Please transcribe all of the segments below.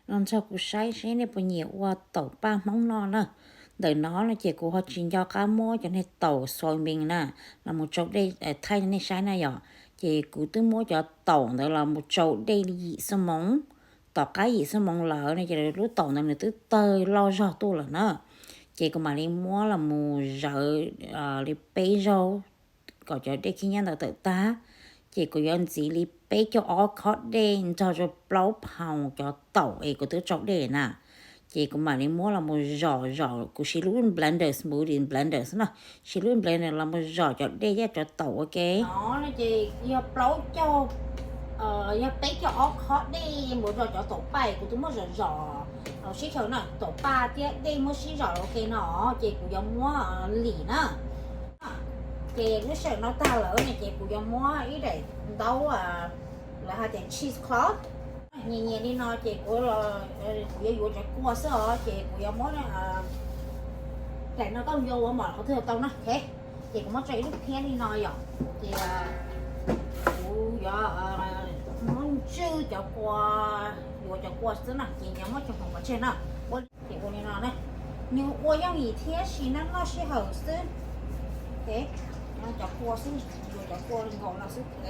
Los nrog kuv saib seb nej puas nyiam ua taum paj Hmoob noj na. Ntawm no no ces kuv ho tsis nco qab muab cov niag taum soybean na los mus tsau dej thaij nej saib na yom. Ces kuv twb muab cov taum ntawd los mus tsau dej li yim xuab moos. Tom qab yim xuab moos lawm no ces lub taum ntawd nws twb tawg loj zog tuaj lawm na. Ces kuv mam li muab los mus zawv li peb zaug kom cov dej khib nyiab ntawd tawm tag. Ces kuv yuav ntxiv li peb caug ob khob dej nrog rau plaub phaus cov taum es kuv twb tsau dej na. Ces kuv mam li muab los mus zom zom, kuv siv lub blender, smoothie blender xwb na. Siv lub blender los mus zom cov dej thiab cov taum ua ke. No no ces yog plaub caug, yog peb caug ob khob dej mus zom cov taum paj kuv twb muab zom zom los sib xyaw na. Taum paj thiab dej muab sib zom ua ke no ces kuv yuav muab lim na. Ces lub sij hawm no tag lawm no ces kuv yuav muab ib daim ntaub, lawv hais tias cheese cloth. Nyias nyias li no ces kuv, kuv yuav yuav cov kua xwb os, ces kuv yuav muab, daim no koj yuav ua mom qhov twg tau na. Ces kuv muab tso ib lub phiab li no yom. Ces kuv yuav muab ntswj cov kua, yuav cov kua xwb na, ces yuav muab cov hmoov pov tseg na. Ces ua li no na, nws ua yooj yim thiab sis noj noj sij hawm xwb. Cov kua xwb, yuav cov kua li nkaus no xwb.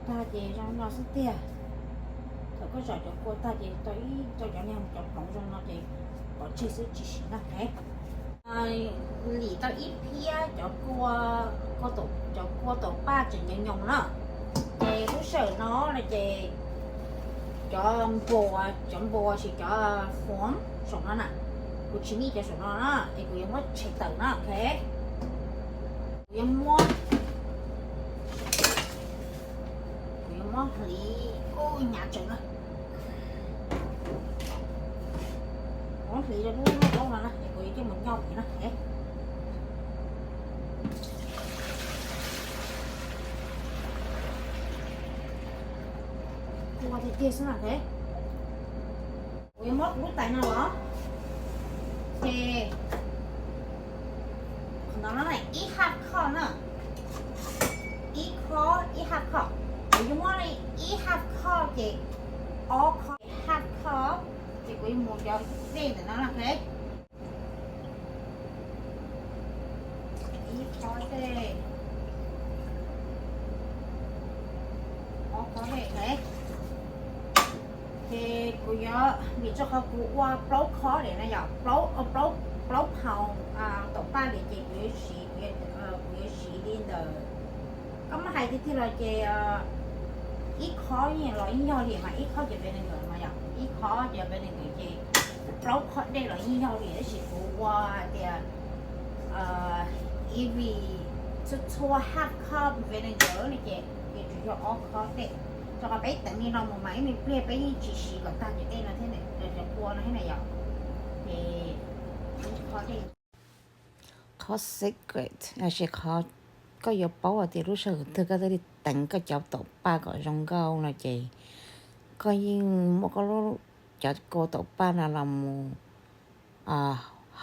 Tag ces zoo no xwb tiag. Thaum koj zom cov kua tag ces tau ib tau cov niag cov hmoov zoo no ces pov tseg xwb tsis siv na. Lim tau ib phiab cov kua, cov kua taum paj tseem nyoos nyoos na. Ces lub sij hawm no no ces cov npua, cov npua sis cov foam saum no na, kuv tsis nij cov saum no na es kuv yuav muab tshem tawm na, ok. Kuv yuav muab, kuv yuav muab hliv, ub, hnyav tsawv na. Muab hliv rau lub lauj kaub no na es kuv yuav coj mus nyoj pem na. Ua tiag tiag xwb na, ok. Kuv yuav muab kuv lub tais no los, ces qhov no no ib half cup na, ib khob ib half cup, kuv yuav muab li ib half cup ces ob khob half cup, ces kuv yuav mus cov dej ntawm no na, ok. Ib khob dej, ob khob dej, ok. Ces kuv yuav, vim rau qhov kuv ua plaub khob li na yom, plaub, plaub phaus taum paj li ces kuv yuav siv, kuv yuav siv li ntawm, koj muab hais tiag tiag los ces ib khob los yeej yog li mas, ib khob ces vinegar mas yom, ib khob ces vinegar ces plaub khob dej los yeej yog li, tab sis kuv ua tias ib vim txhua txhua half cup vinegar no ces, ces tsuas yog ob khob dej. Rau qhov peb teev li no mus mas ib me pliag peb yeej tsis siv kom tag cov dej no thiab, cov kua no thiab na yom. Ces ib khob dej. Qhov secret, sis qhov koj yuav paub hais tias lub sij hawm twg koj thiaj li teev koj cov taum paj kom zoo nkauj no ces koj yeej muab koj lub, cov kua taum paj no los mus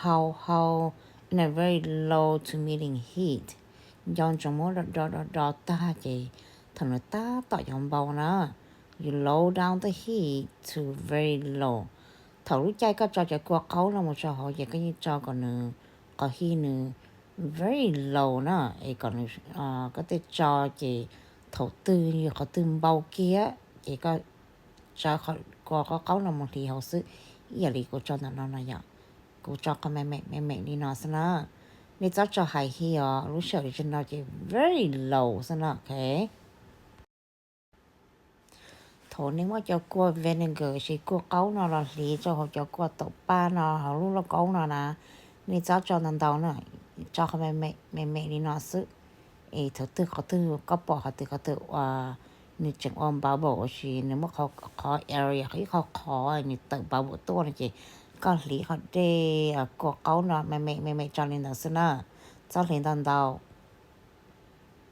hau, hau in a very low to medium heat. Nco ntsoov muab do do do do tag ces thaum nws tab tom yuav npau na, you low down the heat to very low. Thaum lub caij koj tso cov kua qaub no mus rau hauv ces koj yeej tso kom nws, qhov heat nws very low na, es kom nws, koj tej tso ces thaum twg yog qhov twg npau kiag ces koj tso kua qaub qaub no mus hliv hauv xwb, ib yam li kuv tso ntawm no no yom. Kuv tso qhov me me me me li no xwb na. Nej txhob tso high heat os, lub sij hawm no ces very low xwb no, ok. Thaum nej muab cov kua vinegar sis kua qaub no los hliv rau hauv cov kua taum paj no hauv lub lauj kaub no na, nej txhob tso ntau ntau na, tso qhov me me me me li no xwb. Es thaum twg qhov twg koj pom qhov twg qhov twg uas nws tseem ua bubble sis nws muaj qhov area qhov ib qho qhov nws tawm bubble tuaj no ces koj hliv qhov dej kua qaub no me me me me tso li ntawd xwb na, txhob hliv ntau ntau.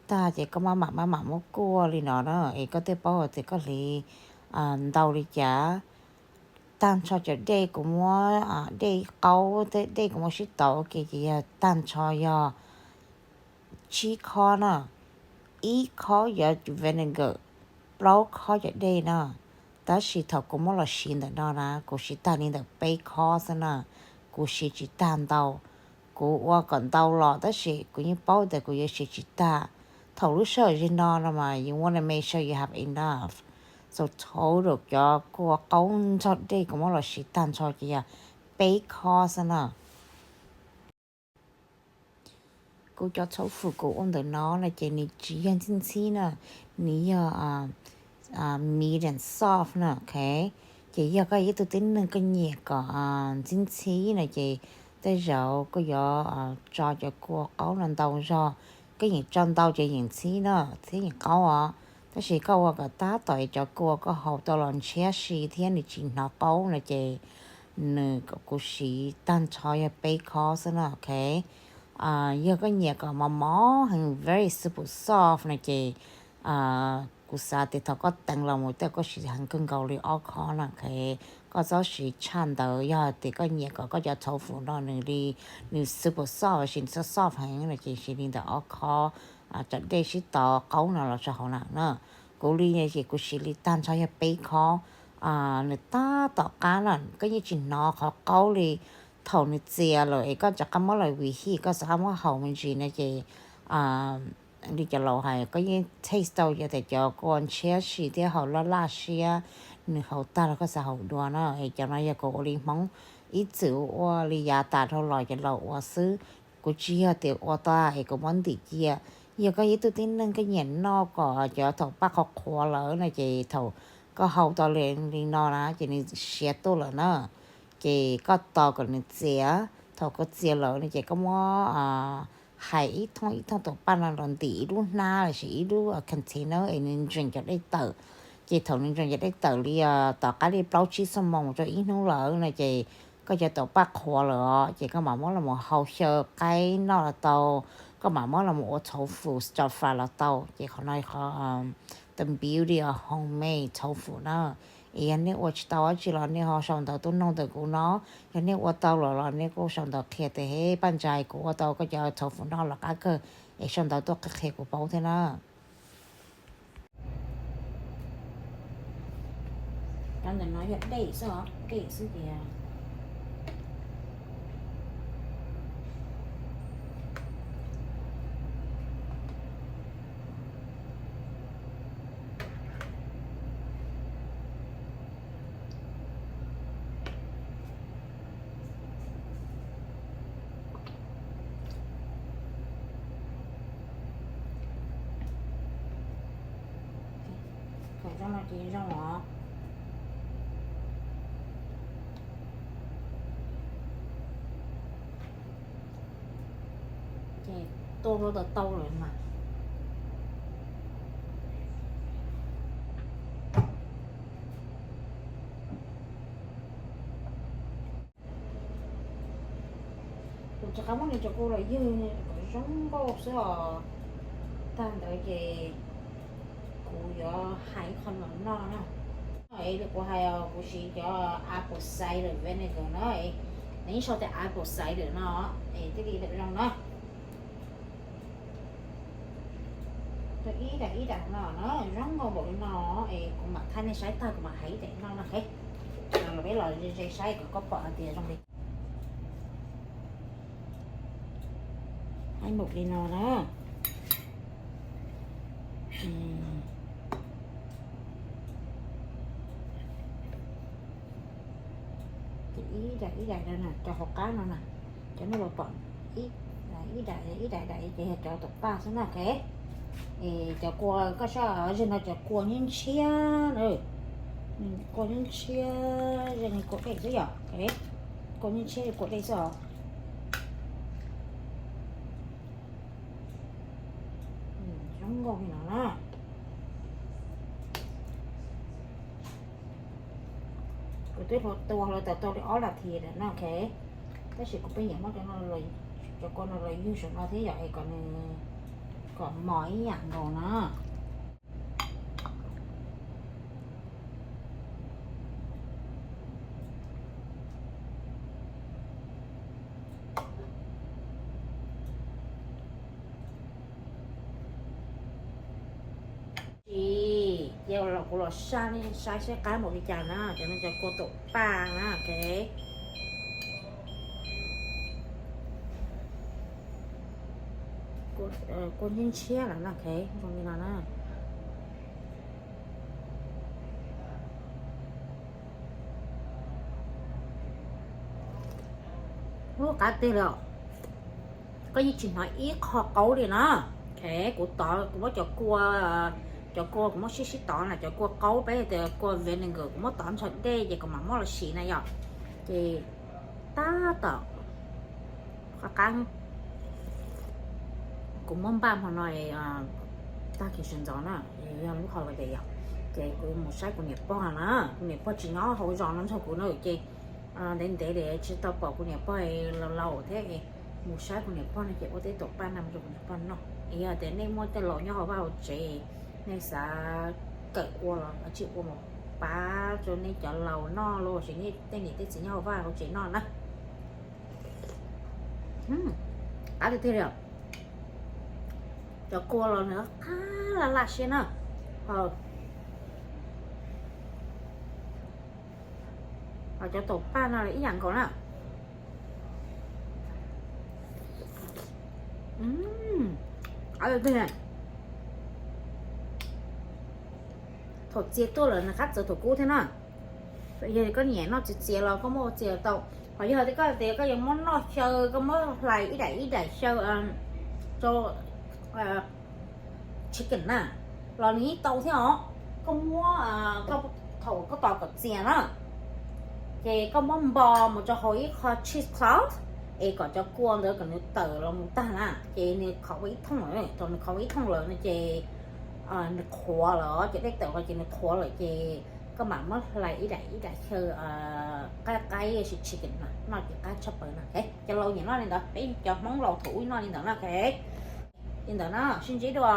Tag ces koj maj mam maj mam muab kuaj li no na, es koj thiaj paub hais tias koj hliv ntau li cas. Tag nrho cov dej kuv muab, dej qaub thiab dej kuv muab sib tauv ua ke ces yog tag nrho yog tsib khob na, ib khob yog vinegar, plaub khob cov dej na. Tab sis thaum kuv muab los siv ntawm no na kuv siv tag li ntawm peb khob xwb na, kuv siv tsis tag ntau. Kuv ua kom ntau los tab sis kuv yeej paub tias kuv yuav siv tsis tag. Thaum lub sij hawm no no mas you wanna make sure you have enough. So total cov kua qaub nrog dej kuv muab los siv tag nrho ces yog peb khob xwb na. Kuv cov tofu kuv ua ntawm no no ces nws tsis yog ntxhib ntxhib na, nws yog medium soft na, ok. Ces yog koj ib tug tib neeg koj nyiam kom ntxhib ntxhib no ces tej zaum koj yuav tso cov kua qaub no ntau zog. Koj yeem tso ntau ces yeem ntxhib na thiab yeem qaub os. Tab sis koj ua kom tab tom cov kua koj hau tau los ntshiab si thiab nws tsis hnov qaub no ces nws, kuv siv tag nrho yog peb khob xwb na, ok. Yog koj nyiam kom mos mos heev, very super soft no ces kuv xav tias thaum koj teev los mus tej koj siv heev kawg nkaus li ob khob na, ok. Koj txhob siv tshaj ntawd, yog tias koj nyiam kom koj cov tofu no nws li, nws super soft, siv soft soft heev no ces siv li ntawm ob khob cov dej sib tauv qaub no los rau hauv na na. Kuv li ces kuv siv li tag nrho yog peb khob. Nws tab tom qab na koj yeej tsis hnov qhov qaub li. Thaum nws txias lawm es koj rov qab muab los vim hij koj xav qab muab haus me ntsis no ces li cov laus hais koj yeej taste tau yog tias cov kua ntshiab si thiab haus laj laj siab, nws haus tag los koj xav haus dua na. Es cov no yog kuv ua li Hmoob ib txwm ua li yav tas dhau los cov laus ua xwb. Kuv tsis yog tias ua tag es kuv muab ntim cia. Yog koj ib tug tib neeg koj nyiam noj kom cov taum paj qhuav qhuav lawm no ces thaum koj hau tau li no na ces nws siav tuaj lawm na. Ces koj tos kom nws txias, thaum koj txias lawm no ces koj muab hais ib thooj ib thooj taum paj no los ntim ib lub hnab los sis ib lub container es nws ntsees cov dej tawm. Ces thaum nws ntsees cov dej tawm li tom qab li plaub tsib xuab moos rau ib hnub lawm no ces koj cov taum paj qhuav lawm os ces koj mam muab los hau xyaw qaib noj los tau, koj mam muab los ua tofu stir fry los tau. Ces qhov no qhov the beauty of homemade tofu na. Es yog nej ua tsis tau dab tsi los nej ho sau ntawv tuaj nug ntawm kuv no, yog nej ua tau lawm los nej kuj sau ntawv qhia tias hej Paj Ntsais kuv ua tau koj cov tofu no los qab kawg, es sau ntawv tuaj qhia kuv paub thiab na. Cov ntawm no yog dej xwb os, dej xwb ces Khaws zoo no ces zoo os. Ces tua rau tau tau lawm mas. Kuv rov qab muab nws cov kua los ywg kom zoo nkauj xwb os. Tag ntawd ces kuv yuav hais qhov no noj na. Es kuv hais kuv siv cov apple cider vinegar na, nws sau tias apple cider no, es thiaj li zoo na. Ib daim ib daim no na zoo nkauj npaum li no, es kuv mam thaij nej saib tag kuv mam hais ib daim no no. Los peb los ze ze saib kom koj pom hais tias zoo li. Hais npaum li no na. Ces ib daim ib daim no na, cov hauv qab no na, cov nej los pom ib daim ib daim daim ces yog cov taum paj xwb na, ok. Es cov kua koj saib, zeeg no cov kua ntshiab ntshiab na, kua ntshiab ntshiab, zeeg li kua dej xwb yom, ok. Kua ntshiab ntshiab li kua dej xwb os. Zoo nkauj li no na. Kuv twb tua hluav taws tau li ob las thiv lawm no, ok. Tab sis kuv pheej nyiam muab cov no, cov kua no los ywg saum no thiab yom, es kom nws, kom mos ib yam nkaus na. Ces kuv los saib nej saib saib qab npaum li cas na, cov no cov kua taum paj na, ok. Kua ntshiab ntshiab lawm na, ok, zoo li no na. Ub, qab tiag li os. Koj yeej tsis hnov ib qho qaub li na. Ok, kuv tov, kuv muab cov kua, cov kua kuv muab sib sib tov na, cov kua qaub peb tias kua vinegar, kuv muab tov ntshaw dej ces kuv mam muab los siv na yom. Ces tab tom qab qab, kuv muab npaj hmo no tag kis sawv ntxov na, yog lub holiday yom, ces kuv mus saib kuv niam pog na. Kuv niam pog tsis nyob hauv zos no nrog kuv na, ces ntev ntev li tsis tau pom kuv niam pog laus laus thiab. Mus saib kuv niam pog no ces ua tej taum paj no rau kuv niam pog noj. Yog tias nej muaj tej laus nyob hauv vaj hauv tsev, nej xav kawm ua los tsis ua mus pab rau nej cov laus noj los sis nej tej niam tej txiv nyob hauv vaj hauv tsev noj na. Qab tiag tiag li. Cov kua los nws qab laj laj siab na. Ho cov taum paj no ib yam nkaus na. Qab tiag tiag. Thaum txias tuaj lawm nws qab txawv thaum kub thiab na. Yog koj nyiam noj txias txias los koj muab ua txias tau. Ho yog tias koj tias koj yuav muab noj xyaw, koj muab hlais ib daim ib daim xyaw rau chicken na, los nws yeej tau thiab os. Koj muab, thaum koj tos kom txias na, ces koj muab npo mus rau hauv ib qho cheese cloth es kom cov kua ntawd kom nws tawm los mus tag na, ces nws qhov ua ib thooj lawm. Thaum nws qhov ua ib thooj lawm no ces nws qhuav lawm, ces dej tawm los ces nws qhuav lawm ces koj mam muab hlais ib daim ib daim xyaw qaib qaib sis chicken no ces qab tshaj plaws no. Cov laus nyiam noj li ntawd, peb cov Hmoob laus thaum ub noj li ntawd no. Li ntawd na, sib ntsib dua.